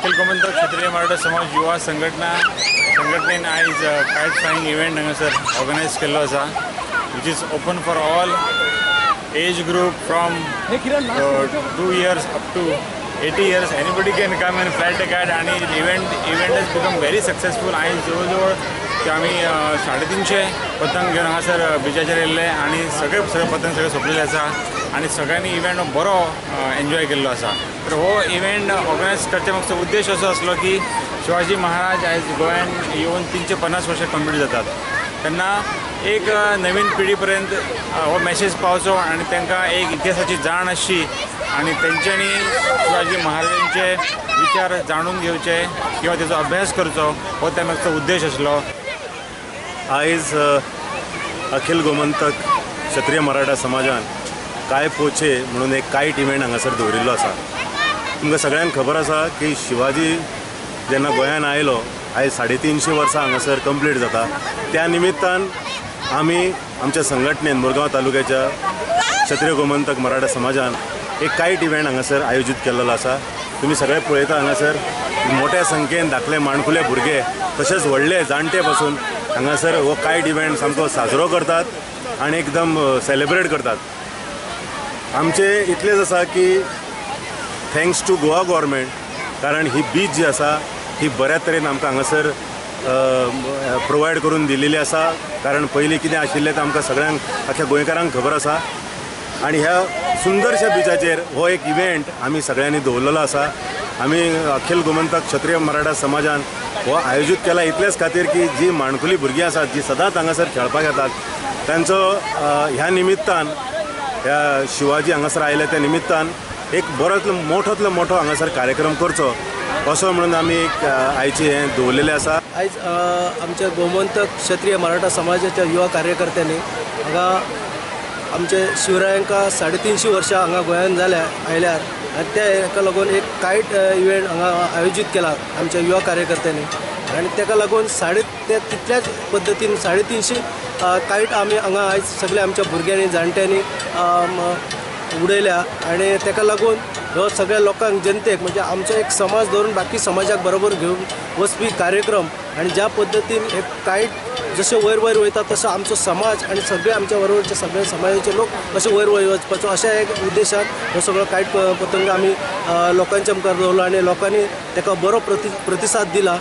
अखिल गोमंतक क्षत्रिय मराठा समाज युवा संघटना संघटनेन आयज कायट फ्लायिंग इव्हेंट हांगासर ऑर्गनायज केल्लो आसा, which is open for all age group from 2 years up to 80 years. Anybody can come and fly the kite. आनी event has become very successful. आयज जवळ जवळ की आमी 350 पतंग घेवन हांगासर बिचाचेर येयल्ले आनी सगळे सगळे पतंग सगळे सोंपलेले आसा आनी सगळ्यांनी इव्हेंट बरो एन्जॉय केल्लो आसा. तर हो इव्हेंट ऑर्गनायज करचे मागचो उद्देश असो आसलो की शिवाजी महाराज आयज गोंयांत येवन 350 वर्सां कंप्लीट जातात, तेन्ना एक नवीन पिढी पर्यंत हो मॅसेज पावचो आनी तांकां एक इतिहासाची जाण आसची आनी तेंच्यांनी शिवाजी महाराजांचे विचार जाणून घेवचे किंवा तेजो अभ्यास करचो, हो त्या मागचो उद्देश आसलो. आयज अखिल गोमंतक क्षत्रिय मराठा समाजान काय पोचे म्हणून एक कायट इव्हेंट हांगासर दवरिल्लो आसा. तुमकां सगळ्यांक खबर आसा की शिवाजी जेन्ना गोंयान आयलो आयज 350 वर्सां हांगासर कंप्लीट जाता. त्या निमित्तान आमी आमच्या संघटनेन मुरगांव तालुक्याच्या क्षत्रिय गोमंतक मराठा समाजान एक कायट इव्हेंट हांगासर आयोजीत केल्लो आसा. तुमी सगळे पळयता हांगासर मोठ्या संख्येन धाकले माणकुले भुरगे तशेंच व्हडले जाणटे पासून हांगासर हो कायट इव्हेंट सामको साजरो करतात आनी एकदम सेलिब्रेट करतात. आमचे इतलेंच आसा की thanks to Goa government, कारण ही बीच जी आसा ही बऱ्या तरेन आमकां हांगासर प्रोवायड करून दिलेली आसा. कारण पयलीं कितें आशिल्लें तें आमकां सगळ्यांक आख्या गोंयकारांक खबर आसा. आनी ह्या सुंदरशा बिचाचेर हो एक इव्हेंट आमी सगळ्यांनी दवरलेलो आसा. आमी अखिल गोमंतक क्षत्रिय मराठा समाजान हो आयोजीत केला इतलेच खातीर की जी माणकुली भुरगीं आसात जी सदांच हांगासर खेळपाक येतात तांचो ह्या निमित्तान ह्या शिवाजी हांगासर आयले त्या निमित्तान एक बरोतलो मोठोतलो मोठो हांगासर कार्यक्रम करचो असो म्हणून आमी एक आयचे हें दवरलेलें आसा. आयज आमच्या गोमंतक क्षत्रिय मराठा समाजाच्या युवा कार्यकर्त्यांनी हांगा आमचे शिवरायांका 350 वर्सां हांगा गोंयांत जाल्या आयल्यार आनी त्या हेका लागून एक कायट इव्हेंट हांगा आयोजीत केला आमच्या युवा कार्यकर्त्यांनी आनी ताका लागून त्या तितल्याच पद्दतीन 350 कायट आमी हांगा आयज सगल्या आमच्या भुरग्यांनी जाणट्यांनी उडयल्या आनी ताका लागून हो सगळ्या लोकांक जनतेक म्हणजे आमचो एक समाज धरून बाकी समाजाक बरोबर घेवन वचपी कार्यक्रम आनी ज्या पद्दतीन एक कायट जशें वयर वयर वयता तसो आमचो समाज आनी सगळे आमच्या बरोबरचे सगळे समाजाचे लोक अशे वयर वयर वचपाचो अशा एक उद्देशान हो सगळो कायट पतंग आमी लोकांच्या मुखार दवरलो आनी लोकांनी ताका बरो प्रतिसाद दिला.